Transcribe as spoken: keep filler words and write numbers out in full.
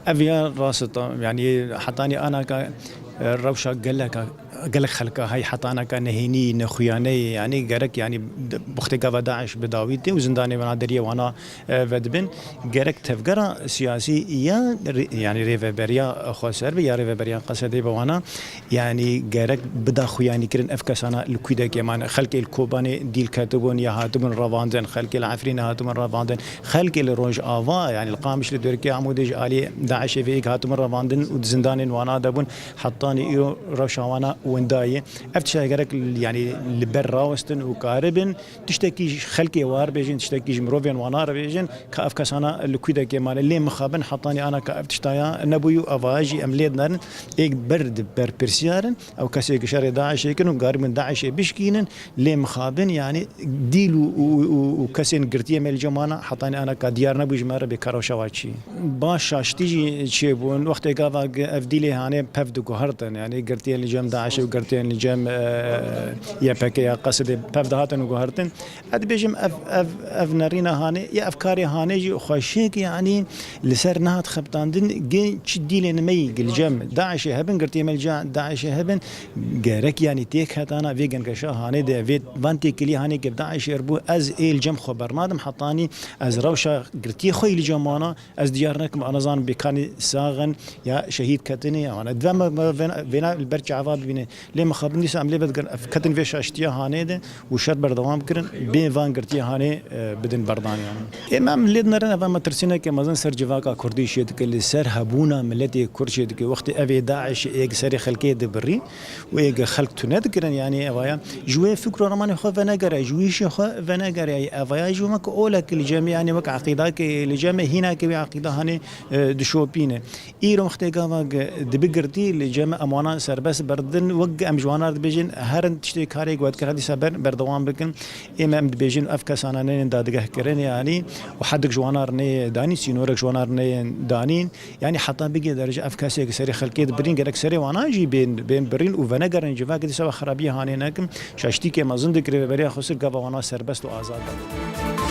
Ev ya rast e, yanî hetanî anaka, e, rewşa geleka, gelek xelka hay hetanaka nehênî, nexuyaneyê, yanî gerek, yanî d-, wextê gava DAIŞ bi dawî tê û zindanê wana deriyê wana, e, vedibin, gerek tevgera siyasî ya rê-, yanî rêveberiya xweser be ya rêveberiya Qesedê be wana, yanî gerek bida xuyanîkirin ev kesana li Kwîdekê mane. Xelkê li Kobanê dîl ketibûn ya hatibûn revandin, xelkê li Efrînê hatibûn revandin, xelkê li Rojava, yanî li Qamişlo, li Dêrikê Amûdê ji alî DAIŞê vê yek hatibûn revandin û di zindanên wana de bûn. Hetanî îro rewşa wana winda ye. Ev tişta gerek, yanî li ber rawestin û karibin tiştekî ji xelkê war bêjin, tiştekî ji mirovên wana re bêjin, ka ev kesana li Kwîdekê mane. Lê mixabin hetanî ana ka ev tiştaya nebûyî û evaya jî em lê dinerin. Êk ber di berpirsiyar in, ew kesê ki şerê DAIŞê kirin û garibin DAIŞê bişkînin, lê mixabin, yanî dîl û, û, û, û kesên girtiyê me li cem wana hetanî ana ka diyar nebû ji me re bê ka rewşa wa çi. Ba şaştî jî çêbûn, wextê gava g-, ev dîlê hanê pev diguhertin, yanî girtiyên li cem DAIŞê û girtiyên li cem, e, Y P G ya Qesedê pev dihatin û guhertin. Ez dibêjim ev, ev, ev nerîna hanê, ya ev karê hanê jî xweşik, yanî li ser nehat xebitandin, gi çi dîlên me yî, gi li cem DAIŞê hebin, girtiyê me li cem DAIŞê hebin, gerek, yanî têk hetana vê gengeşa hanê de, vê van têkilî hanê ke bi DAIŞê re bû, ez ê li cem xwe bernadim, hetanî ez rewşa girtiyê xwe yî li cem wana, ez diyar nekim, ez nizanim bêkanî sax in ya şehîd ketinê ya wana. Divê me, me vêna, vêna li ber çava bibîne. Lê mixabin dîsa em lê vedigerin, ev ketin vê şaştiya hanê de û şer berdewam kirin, bê van girtiya hanê, e, bidin berdaniyan. Ê me em lê dinerin, ev metirsîneke mezin ser civaka Kurdî çêdike, li ser hebûna miletê Kurd çêdike. Wextê ev ê DAIŞ ê serê xelkê dibirî û ê xelk tune dikirin, yanî evaya ji wê fikr û ramanê xwe venegere, ji wî îşê xwe venegere, evaya ji wê wek olek li cem, yanî wek eqîdakê li cem, hînakê wê eqîda hanê, e, dişopîne. Îro wextê gava g-, dibi girtî li cem em wana serbest berdin, wek em ji wana re dibêjin, herin tiştê karê ku we dikir, dîsa ber-, berdewam bikin. Ê me em dibêjin, ev kesana neyên dadgehkirin, yanî û hedek ji wana re neyê danîn, sînorek ji wana re neyên danîn. Yanî heta bigê derece ev kesê ki serê xelkê dibirîn, gerek serê wana jî bên, bên birîn û venegerin civakê, dîsa we xerabiyê hanê nekin. Şaştîkê mezin dikir, rêveberiya Xwesir gava wana serbest û azad be.